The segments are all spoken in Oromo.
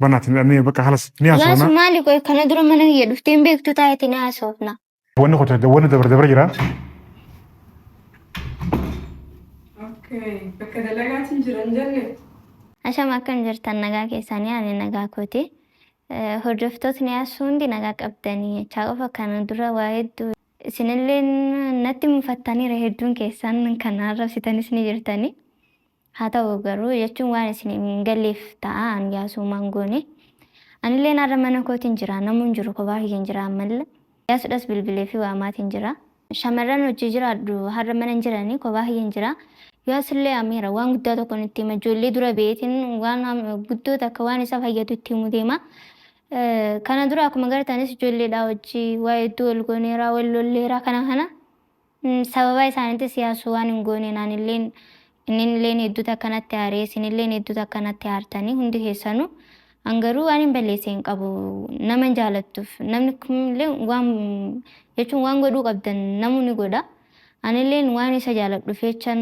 Banaatiin ani bakka halas ni Yaasu haasofna. maali qoy kana dura mana kiyya dhuftee hin beektu taa'eeti ni haasofna. Wanni kutu wanni dabre dabre jira. Okay, bakka dalagaatiin jiran jenne. Ashama akkam jirtan nagaa keessanii ani nagaa kooti. Hordoftootni Yaasuu hundi nagaa qabdanii jechaa qofa kana dura waa hedduu isinillee natti mufattaniira hedduun keessan kan arrabsitanis ni jirtanii. Haa ta'u garuu jechuun waan isin hin galleef ta'a an Yaasuu maan goone. Anilleen har'a mana kootiin jira namuu hin jiru kophaa kiyyan jira ammallee. Yaasuudhas bilbilee fi waamaatiin jira. Shamarran hojii jiraadhu har'a mana hin jiranii kophaa kiyyan jira. Yaasullee ameera waan guddaa tokko itti hima ijoollee dura beetiin waan guddoo takka waan isa fayyadu itti himu deema. Kana dura akkuma gartanis ijoolleedhaa hojii waa hedduu wal gooneera wal lolleera kana kana. Sababa isaaniitis Yaasuu waan hin gooneen anilleen inninilleen hedduu takka natti aaree isinilleen hedduu takka natti aartanii hundi keessanuu. An garuu waan hin balleesse hin qabu nama hin jaalattuuf namni kamillee waan jechuun waan godhuu qabdan namuu ni godha. Anilleen waan isa jaaladhuuf jechan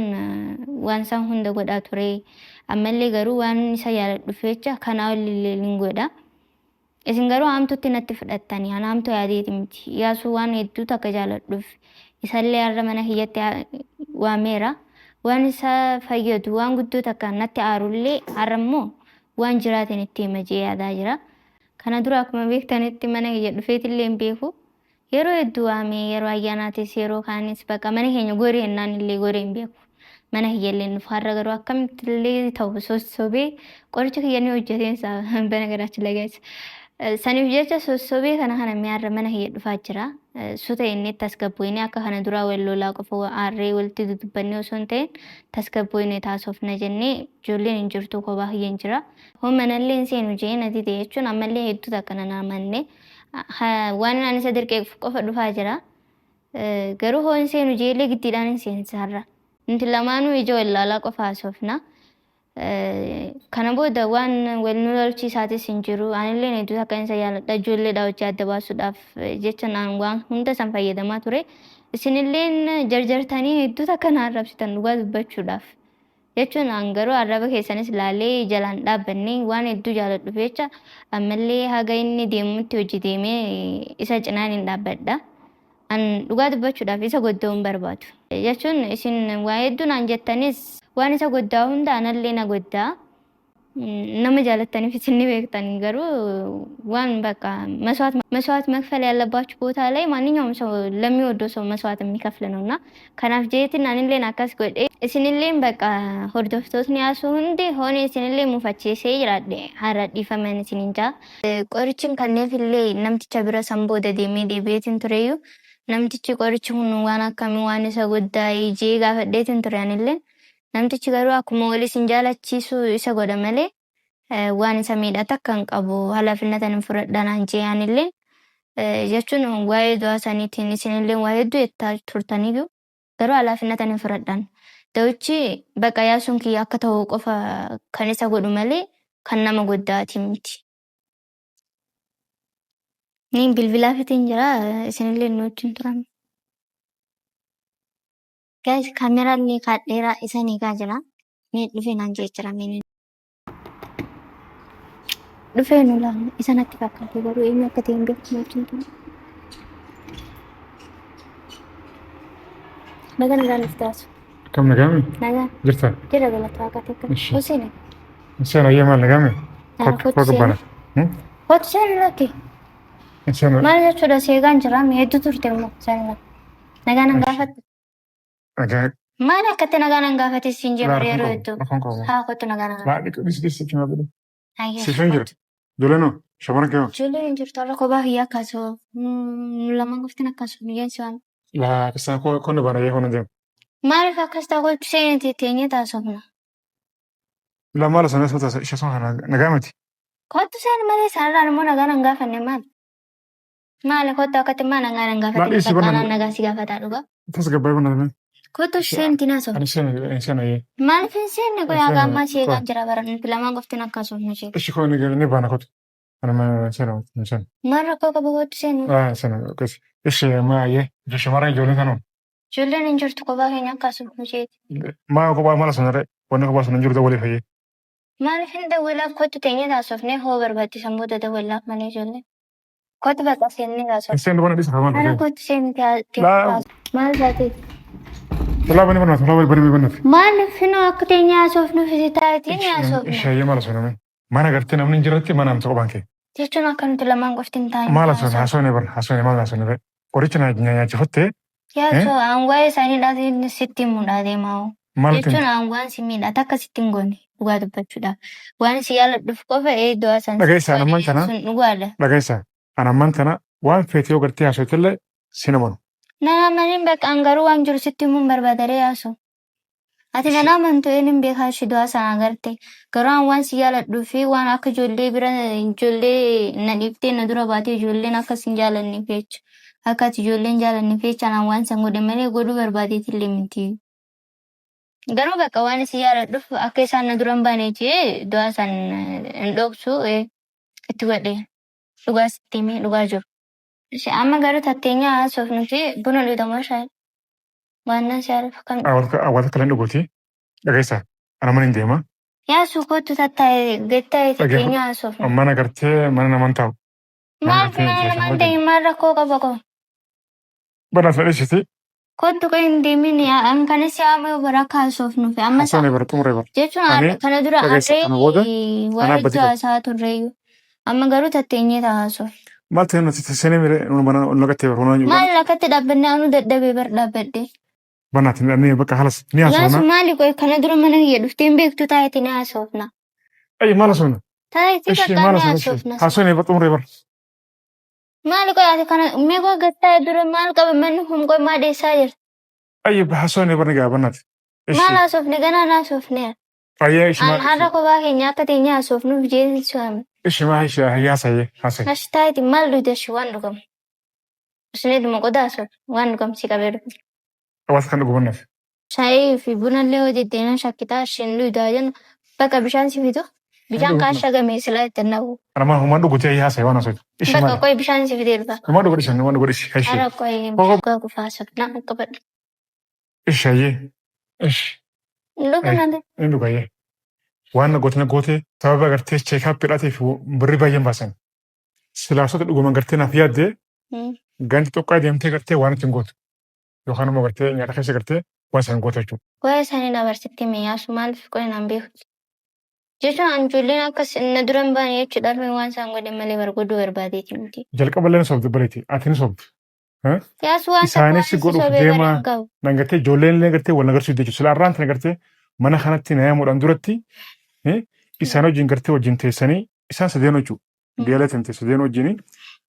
waan isaan hunda godhaa ture. Ammallee garuu waan isa jaaladhuuf jecha kanaa olillee ni godha. Isin garuu haamtutti natti fudhattani. An haamtuu yaadeeti miti. Yaasuu waan hedduu takka jaaladhuuf isallee har'a mana kiyyatti waameera. Waan isa fayyadu waan guddoo takka natti aarullee har'a immoo waan jiraatiin itti hima jee yaadaa jira. Kana dura akkuma beektanitti mana kiyya dhufeetillee hin beeku. Yeroo hedduu waamee yeroo ayyaanaatis yeroo kaanis bakka mana keenya goree jennaan illee goree hin beeku. Mana kiyya illee hin dhufu. Har'a garuu akkamitti illee ta'u sossobee qoricha kiyya ni hojjeteen isaa በነገራችን ላይ guys. Saniif jecha sossobee kana kana mi'a har'a mana kiyya dhufaa jira. Suuta inni tasgabboonee akka kana duraa wal lolaa qofa aarree walitti dudubbannee osoo hin ta'in tasgabboonee taasofna jennee ijoolleen hin jirtu kophaa kiyya hin jira. Hoo manallee hin seenu jee natti ta'e jechuun ammallee hedduu takka nan amanne. Waan ani isa dirqeef qofa dhufaa jira. Garuu hoo hin seenu jeellee giddiidhaan hin seensa har'a. Nuti lamaanuu ija wallaalaa qofa haasofna. Kana booda waan wal nu lolchiisaatis hin jiru. Anillee hedduu takka isa jaaladha. Ijoolleedha hojii adda baasuudhaaf jecha naan waan hunda san fayyadamaa ture. Isinilleen jarjartanii hedduu takka na arrabsitan dhugaa dubbachuudhaaf. Jechuun an garuu arraba keessanis laalee jalaan dhaabbanne waan hedduu jaaladhuuf jecha ammallee haga inni deemutti hojii deemee isa cinaan hin dhaabbadha. An dhugaa dubbachuudhaaf isa godda'uu hin barbaadu. Jechuun isin waa hedduu naan jettanis waan isa goddaa hunda anallee na goddaa. Nama jaalattaniif isin ni beektan garuu waan በቃ መስዋዕት መስዋዕት መክፈል ያለባችሁ ቦታ ላይ ማንኛውም ሰው ለሚወደው ሰው መስዋዕት የሚከፍል ነውና kanaaf jeetin anilleen akkas godhe isinilleen bakka hordoftootni Yaasuu hundi hooni isinillee mufachiisee jiraadhe har'a dhiifaman isinin jaa. Qorichin kanneefillee namticha bira san booda deemee deebi'eetin tureyyuu namtichi qorichi kun waan akkamii waan isa goddaa jee gaafadheetin ture anilleen. Namtichi garuu akkuma wal isin jaalachiisu isa godha malee waan isa miidha takka hin qabu halaafinnatan hin fudhadha naan jee anilleen jechuun waa'ee du'aa saniitiin isinillee waa hedduu jettaa turtaniyyuu garuu halaafinnatan hin fudhadhan. Dawichi bakka Yaasuun kiyya akka ta'u qofa kan isa godhu malee kan nama goddaati miti. Niin bilbilaafitiin jira isinillee nu wajjin turan. Guys, kaameraa illee kaadheeraa isa ni egaa jira. Mee dhufee naan jee jira mee dhufee nu laala isa natti fakkaate garuu eenyu akka ta'e hin beeku nu wajjin ture. Baga nagaan dhufte Asu. Akkam nagaame? Nagaan Jirta? jira galata waaqaati akkam. Ishi. Hoseene. Seena ayyee maal nagaame? Kottu Koo seeni. gabbana. Kottu seeni lakki. Seena Maal jechuudha seegaan jira mee hedduu turte immoo seeni lakki. Nagaa nan gaafatte. nagaa Maal akkatti nagaa nan gaafate siin jee laa bara rakkoon yeroo qabu hedduu. rakkoon qabu. Haa kottu nagaa nan gaafate. Laa dhiqu dhis dhis jechuun godhu. Ayyee Siifan jira. kottu. Ijoolleen hoo shamarran kee hoo? Ijoolleen hin jirtu har'a kophaa kiyya akkasoo nu lamaan qoftiin akkasoo nu jeen si waame. Laa kisaan koo koo nu baana yee koo nu deemu. Maaliif akkas ta'a kottu seeniti teenyee taasofna. Laa maal osoo nas mataa ishee sun kana nagaa miti. Kottu seeni malee isaanirraan immoo nagaa nan gaafanne maal? Maali kottu akkatti maa nagaa nan Laa gaafatin dhiisi bakka bana anaan nagaa si gaafataa dhugaa. tasgabbaa'ee bana deemu. Kottu seenti naasofna. Ani seena seena yee. Maaliif hin seenne qoy haga Seena ammaa si koo. eegaan jira bara nuti lamaan qoftiin akkasuma ishee. Ishi koo ni baana kottu. Ani ma seena seena. Maal rakkoo qaba kottu seenu. Ah seena akkas. Ishi maa yee. Shamarran ijoolleen kanoo. Ijoolleen hin jirtu kophaa keenya akkasuma isheeti. Maa kophaa maal osoo narree wanni kophaa sun hin jiru ta'uu waliif fayyee. Maaliif hin dawwalaaf kottu teenyee taasofnee hoo barbaachisan booda dawwalaaf malee ijoollee. Kottu bakka seennee taasofne. Seen bana dhisa kamaan Ana dhufee. kottu seennee Laa taasofne. Maal taate? laa bani bana laa bani bani. Maaliif hinoo akka teenyee haasofnuuf isi taayitiin haasofna. Ishee maal haasofname? Mana gartee namni hin jirretti mana amsa qophaan kee. Jechuun akka nuti lamaan qofti hin taane Maal haasofne haasofne bara haasofne maal haasofne bare. Qoricha na nyaachifattee Yaasoo aan waa'ee isaanii dhaatiin sitti himuudha deemaa. maal ittiin Jechuun aan waan si miidha takka sitti hin goone dhugaa dubbachuudhaaf. Waan si yaaladhuuf qofa du'aa san Dhageessaa ammaan kana sun dhugaadha. dhageessaa an ammaan kana waan feete yoo gartee haasoftellee sin amanu. Nama amaniin bakka an garuu waan jiru sitti himuun barbaadare yaasu. Ati nan amantu eenyuun beekaa ishee du'aa sana agarte. Garuu an waan si jaaladhuu fi waan akka ijoollee bira ijoollee na dhiiftee na dura baatee ijoolleen akka sin jaalanneef jecha. Akka ati ijoolleen jaalanneef jecha anaan waan san godhe malee godhuu barbaadeetillee miti. Garuu bakka waan si jaaladhuuf akka isaan na dura hin baane jee du'aa san hin dhoksu itti godhe. Dhugaa sitti himee dhugaa jiru. Amma garuu tatteenyaa haasofnu fi buna dhugamoo shaayii. Waan nan si haala kam. Awwaata kalan dhuguuti. Dhageessaa ana mana hin deema. Yaasuu kottu tattaa'e gattaa'e tatteenyaa haasofnu. Mana gartee mana naman taa'u. Maal mana namaan ta'e maal rakkoo qaba qaba. Bana fedhisiiti. Kottu kan hin deemin an kana si haamuu bara akka haasofnu fi amma Haasofne bara xumuree bara. jechuun Ani kana dura dhageessa harree kana booda waan anaa itti badii qabu. haasaa turreeyyu. Amma garuu tatteenyee haasofnu. Maal ta'e nuti seenee mire nu mana nagattee bara nu Maal akkatti dhaabbannee anu dadhabee bar dhaabbadhe. Banaati ni bakka halas ni Yaasu haasofna. maali qoy kana dura mana kiyya dhuftee hin beektu taa'eeti ni haasofna. Ay maal haasofna? Taa'eeti Ishee bakka maal ni haasofna ishee? haasofna. Haasofne bara xumuree bara. Maali qoy ati kana meeqa gattaa dura maal qaba manni kun qoy maa dheessaa jirta? Ay haasofne bara ni gaa banaati. Maal Ishee. haasofne ganaan haasofne. Ayyee ishee An maal har'a kophaa keenya akka teenya haasofnuuf jeessuun. ishee maal ishee haasa'ee haasa'e. Ashi taa'eeti maal dhugde ashi waan dhugamu. Isneetuma qodaa haasofne waan dhugamu si qabee dhufu. Hawaasa kan dhugu bannaaf. Shaayii fi bunallee hoo deddeena shakkitaa ashiin dhugdaa jennu bakka bishaan si fidu. Bishaan kaan shagamee silaa itti naqu. Ana maal humaan dhugu ta'ee haasa'e waan haasa'u. Ishee Bakka maal? qoy bishaan si fidee dhufa. Humaan dhugu dhiisan humaan dhugu dhiisi. Ishee. Har'a qoy Qoqa. dhugaa kufa haasofna qabadhu. Ishee ayyee. Ishee. Dhugu naan Inni dhuga ayyee. Waan goote na goote sababa gartee cheekaappiidhaatiif birrii baay'een baasan. Silaasota dhuguman gartee naaf yaaddee ganti xiqqaa deemtee gartee waan ittiin gootu. Yookaan immoo gartee nyaata keessa gartee waan isaan gootu jechuudha. Waa'ee isaanii dabarsitti hime yaasu maaliif qoy naan beeku. Jechuun an ijoolleen akkas na dura hin baane jechuudhaaf waan isaan godhe malee barbaaduu barbaadeeti miti. Jalqaba illee ni sobdu bareeti. Ati ni sobdu. Yaasu waan Isaanis si godhuuf sobee bara deemaa hin qabu. nan gartee ijoolleen illee gartee wal nagarsiisu jechuudha. Sila arraan tana gartee mana kanatti na yaamuudhaan duratti isaan wajjin gartee wajjin teessanii isaan sadeen jechuudha. Beela tante sadeen wajjin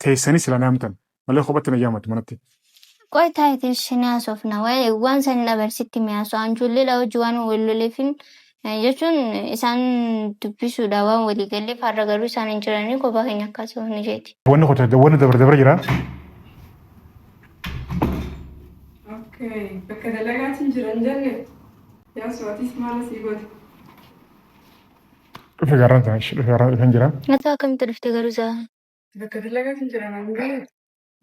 teessanii sila na yaamtan malee kophatti na yaamatu manatti. Qoy taa'eeti isheen haasofna waa'ee waan isaan dabarsitti hime yaasu an ijoollee dha hojii waan wal loleefin jechuun isaan dubbisuudha waan walii galleef har'a garuu isaan hin jiranii kophaa keenya akka haasofnu jeeti. Wanni kota wanni dabre dabre jira. Okay, bakka dalagaatiin jiran jenne. Yaasu atis maal asii goote? Dhufe gaarraan tana ishee dhufe gaarraan dhufeen jira. Ati akkamitti dhufte garuu zaa? Bakka dalagaatiin jiran an galee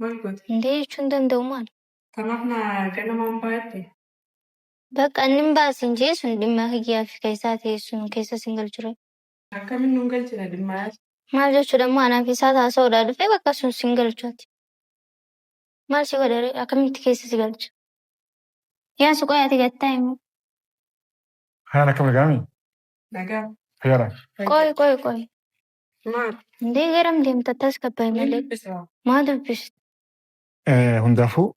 maal goote? Indee jechuun danda'u maal? Kanaaf na ganamaan baay'atte. Bakka inni hin baasin jee sun dhimma kiyyaa fi keessaa ta'e sun keessa sin galchure. Akkamiin nuun galchina dhimma yaasu? Maal jechuudha immoo anaaf isaa taasa'uudhaa dhufee bakka sun sin galchuuti. Maal si godhe akkamitti keessa si galcha? Yaasu qoy ati gattaa himu. Hayaan akkam nagaami? Nagaa. Fayyaadha. Qoy qoy qoy. Maal? Indee garam deemta tas kabbaye Maal malee. dubbisa? Maa dubbistu? Hundaafuu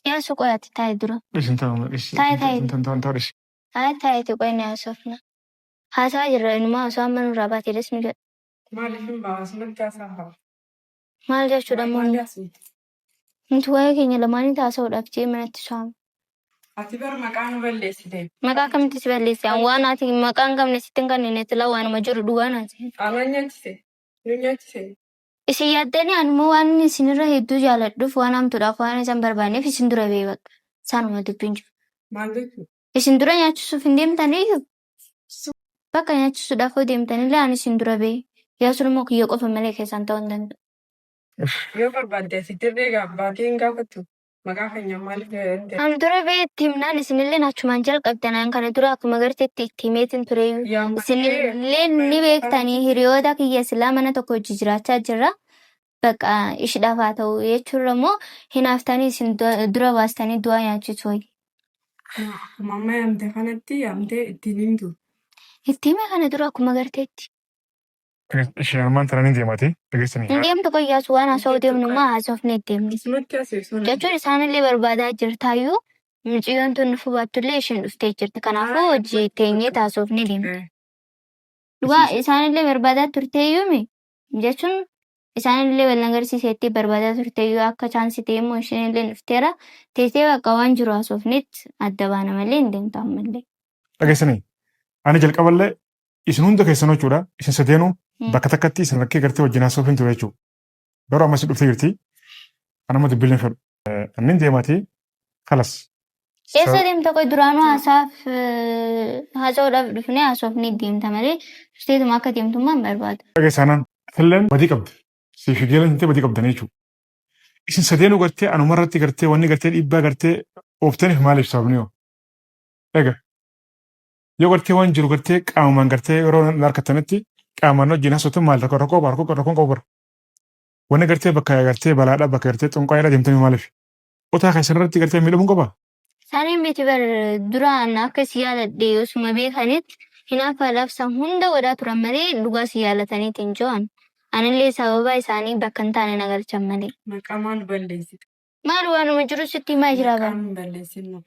Yaasu qoy ati taa'i dura. dhiisin ta'u dhiisi. Taa'i taa'i. Ta'u dhiisi. Taa'i taa'iiti qoy ni haasofna. Haasaa jirra inumaa osoo amma nurraa baateedhas nu jedha. Maaliif hin baasu? Natti haasaa. Maal jechuudha immoo Maal yaasi? nuti waa'ee keenya lamaanii taasa'uudhaaf jee manatti so'ama. Ati bar maqaa nu balleessite. Maqaa akkamitti si balleesse? An waan ati maqaa hin qabne sitti hin kennine tilaa waanuma jiru dhugaa naati. Anaan nyaachise. Nu nyaachise. Isin yaaddanii anuma waan isinirra hedduu jaaladhuuf waan hamtuudhaaf waan isan barbaanneef isin dura bee bakka. Isaanuma dubbiin jiru. Maal jechuudha? Isin dura nyaachisuuf hin deemtaniyyuu? Bakka nyaachisuudhaaf hoo deemtanillee ani isin dura bee. Yaasuun immoo kiyya qofa malee keessaan ta'uu hin danda'u. Yoo barbaadde asitti illee baatee hin gaafattu. Maqaa keenya maaliif jedhamte? An dura bee itti himnaan isinilleen achumaan jalqabdan an kana dura akkuma garteetti itti himeetin tureeyyu. Yaa malee Isinilleen ni beektanii hiriyoota kiyya silaa mana tokko hojii jiraachaa jirra. Bakka ishidhaaf haa ta'u jechuurra immoo hinaaftanii isin dura baastanii du'aa nyaachisu wayya. Akkuma amma yaamte kanatti yaamtee ittiin himtu. Itti hime kana dura akkuma garteetti. Isheen armaan tana ni deemati dhageessanii. Hin deemtu qoyyaas waan haasa'uu deemnu immoo haasofne deemne. Isumatti haasofsuun. Jechuun isaanillee barbaadaa jirtaayyuu mucayyoon tun dhufuu baattullee isheen dhuftee jirti. Kanaafuu hojii teenyee taasofne deemne. Dhugaa isaanillee barbaadaa turteeyyuumi jechuun isaanillee wal agarsiiseetti barbaadaa turteeyyuu akka chaansii ta'e immoo isheen illee dhufteera. Teessee bakka waan jiru haasofnetti adda baana malee hin deemtu ammallee. Dhageessanii ani jalqaballee isin hunda keessanuu jechuudha isin sadeenuu bakka takkatti isin rakkee gartee wajjin haasofuu hin ture jechuudha. Garuu ammas dhuftee jirti. Ani amma dubbiin hin fedhu. Annin deemaati kalas. Eessa deemta qoy duraanuu haasaaf haasa'uudhaaf dhufnee haasofnee deemta malee dhufteetuma akka deemtummaa hin barbaadu. Dhageessaanaan atilleen badii qabdi. Siif geelan tintee badii qabdanii jechuudha. Isin sadeenuu gartee anuma irratti gartee wanni gartee dhiibbaa gartee ooftaniif maaliif sababni hoo? Egaa yoo gartee waan jiru gartee qaamumaan gartee yeroo na harkattanitti qaamaan wajjin haasoftan maal rakkoo rakkoo rakkoo rakkoon qabu bara. Wanni gartee bakka gartee balaadhaa bakka gartee xonqaayidhaa deemtanii maaliif? Otaa keessan irratti gartee miidhamuun qaba. Isaaniin miti bar duraan akka si yaaladhe osuma beekanitti hinaaffaadhaaf san hunda godhaa turan malee dhugaa si yaalataniiti hin jiran. Anillee sababa isaanii bakka hin taane na galchan malee. Maqaa maal balleessite? Maal waanuma jiru sitti himaa jira Maqaa bara. hin balleessin.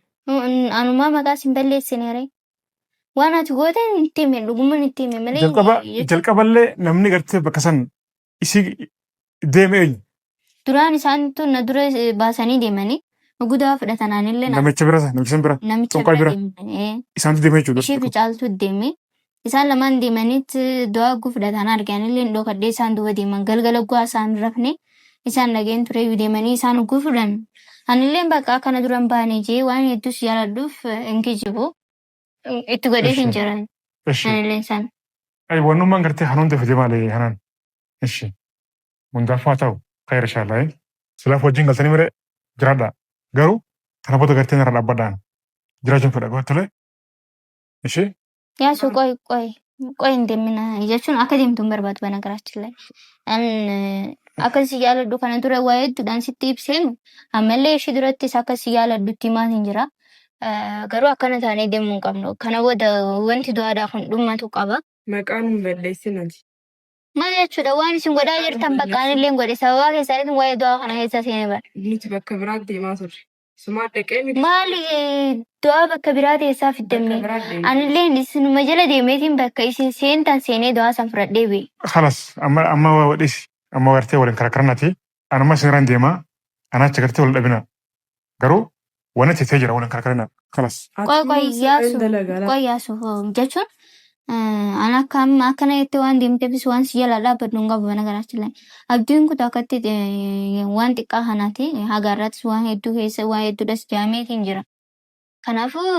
Anumaa maqaa sin balleessine ree. Waan ati goote itti hime dhugumaan itti hime malee. Jalqaba jalqaballee namni gartee bakka san isii deeme eenyu? Duraan isaantu na dura baasanii deemanii gudaa fudhatan anillee na Namicha bira namicha san bira namicha xonqaa bira bira deemanii. isaantu deeme jechuudha. Ishee fi caaltu deeme. Isaan lamaan deemaniit du'aa guu fudhatan arganillee dhokadhee isaan duuba deeman galgala gu'aa isaan rafne isaan dhageen ture deemanii isaan guu fudhan. Anillee bakka akkana dura hin baane jee waan hedduus yaaladhuuf hin kijibu. Itti godhee hin jiran. Eshi. Anillee isaan. Ay wannummaan gartee hanuun defe malee hanaan. Eshi. Hundaafuu haa ta'u khayr inshallah. Silaaf wajjin galtanii mire jiraadha. Garuu kana booda gartee narra dhaabbadhaan jiraachuun fedha gootole. Eshi. Yaasu qoy qoy qoy hin deemina jechuun akka deemtu hin barbaadu በነገራችን ላይ akka si jaaladhu kana dura waa hedduudhaan sitti ibseenu ammallee ishee durattis akka si jaaladhutti himaa hin jira. Garuu akkana taanee deemuu hin qabnu. Kana booda wanti du'aadhaa kun dhumatu qaba. Maqaan hin balleessin ati. Maal jechuudha waan isin godhaa jirtan bakka anillee godhe sababaa keessanitti waa'ee du'aa kana keessa seenee bara. Nuti bakka biraa deemaa turre. Sumaa dhaqee miti. Maali du'aa bakka biraa teessaa Bakka fiddamme? biraa deemaa. Anillee isinuma jala deemeetiin bakka isin seentan seenee du'aa san fudhadhee bee. Khalas amma amma waa dhisi amma gartee waliin karakkaranati anuma isin deema anaa achi gartee wal dhabina garuu wanni teessee jira waliin karakkarana khalas. Qoy qoy yaasu qoy yaasu jechuun an akka amma akkana jettee waan deemteefis waan si jala dhaabbadhu hin qabu በነገራችን ላይ abdiin kun akkatti waan xiqqaa kanaati haga irrattis waan hedduu keessa waan hedduudhas jaameetiin jira. Kanaafuu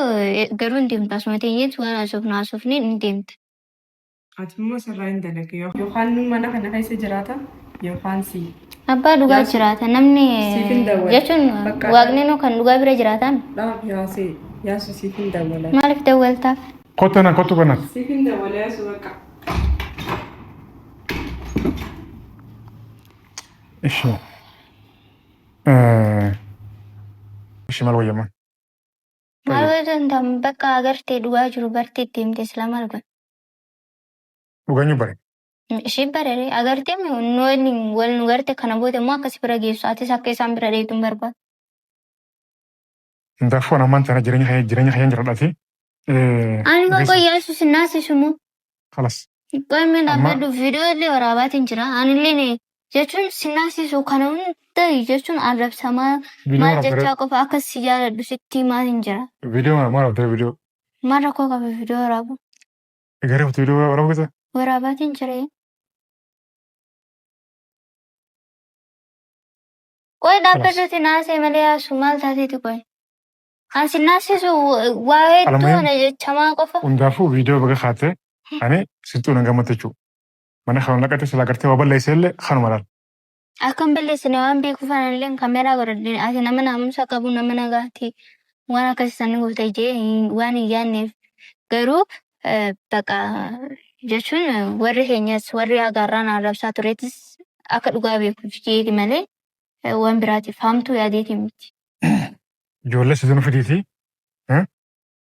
garuu hin deemtu asuma teenyeet waan haasofnu haasofne hin deemta. Ati immoo sirraa hin dalage yookaan nu mana kana keessa jiraata yookaan si. Abbaa dhugaa Yaasu jiraata namni siif hin dawwala. jechuun Bakka waaqni nu kan dhugaa bira jiraatan dhaab yaasee yaasu siif hin dawwala. maaliif dawwaltaaf? Kottu anaan kottu banaat. Siif hin dawwala yaasu bakka. Ishi. Ishi maal wayyaman? Maal danda'amu bakka agartee dhugaa jiru bartee deemte sila maal godha? Dhugaan bare. Ishee barare agartee nu waliin wal nu garte kana booda immoo akkasi bira geessu atis akka isaan bira deemtu hin barbaadu. Hundaafuu anaan tana jireenya kee jireenya kee jiraadhaati. Ani kan qoy yaasu sinnaasisu moo Khalas. qoy mee Amma dhaabbadhu viidiyoo illee waraabaatiin jira anillee jechuun sinnaasisu kana hunda jechuun arrabsamaa viidiyoo maal waraabdee jechaa qofa akka si jaaladhu sitti himaa hin jira. viidiyoo waraabdee viidiyoo. Maal rakkoo qaba viidiyoo waraabu? Garee viidiyoo waraabuu keessa. Waraabaatiin jira. Qoy Khalas. dhaabbadhuti naasee malee yaasu maal taateeti qoy? An sinnaasisu waa hedduu Alamuyyuu kana jechamaa qofa. hundaafuu viidiyoo baga kaatee ani sittuu nan gammata jechuudha. Mana kana naqate silaa gartee waa balleessee illee kanuma laala. Akka hin balleessine waan beekuuf anallee kaameeraa godhadhe ati nama naamusa qabu nama nagaati waan akkasii sana goota jee waan hin yaadneef garuu baqa jechuun warri keenyas warri agaarraan arrabsaa turetis akka dhugaa beekuuf jeeti malee waan biraatiif hamtuu yaadeeti miti. Ijoollee situ nu fidiiti.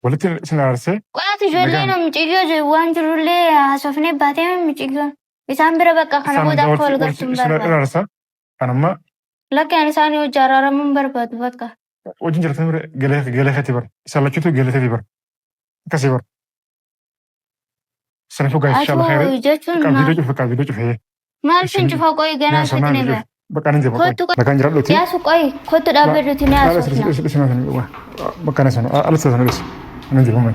Walitti isin araarsee. Qo'aati ijoollee Nagaan. muciyyoo waan jirullee haasofnee baatee muciyyoon isaan bira bakka kana booda akka wal Walitti gartuun isin barbaadu. araarsa. Kan amma Lakki ani isaanii hojii araaramuu hin barbaadu bakka. wajjin jiratan bira galee galee keetii bara. Isaan lachuutu galee keetii bara. Akkasii bara. Sanaafuu gaa'e inshallah Atoo khayri. jechuun Qaab maal viidiyoo cufe qaab viidiyoo cufe. maal fin cufa qoyi ganaa Nyaasa naan fitne viidiyoo bara. cufe. Bakka nan jira. Kottu Nagaan jiraadhuuti. Yaasu qoyi kottu dhaabbadhuuti ni haasofna. Bakka na sana alatti sana dhis. Nan jira.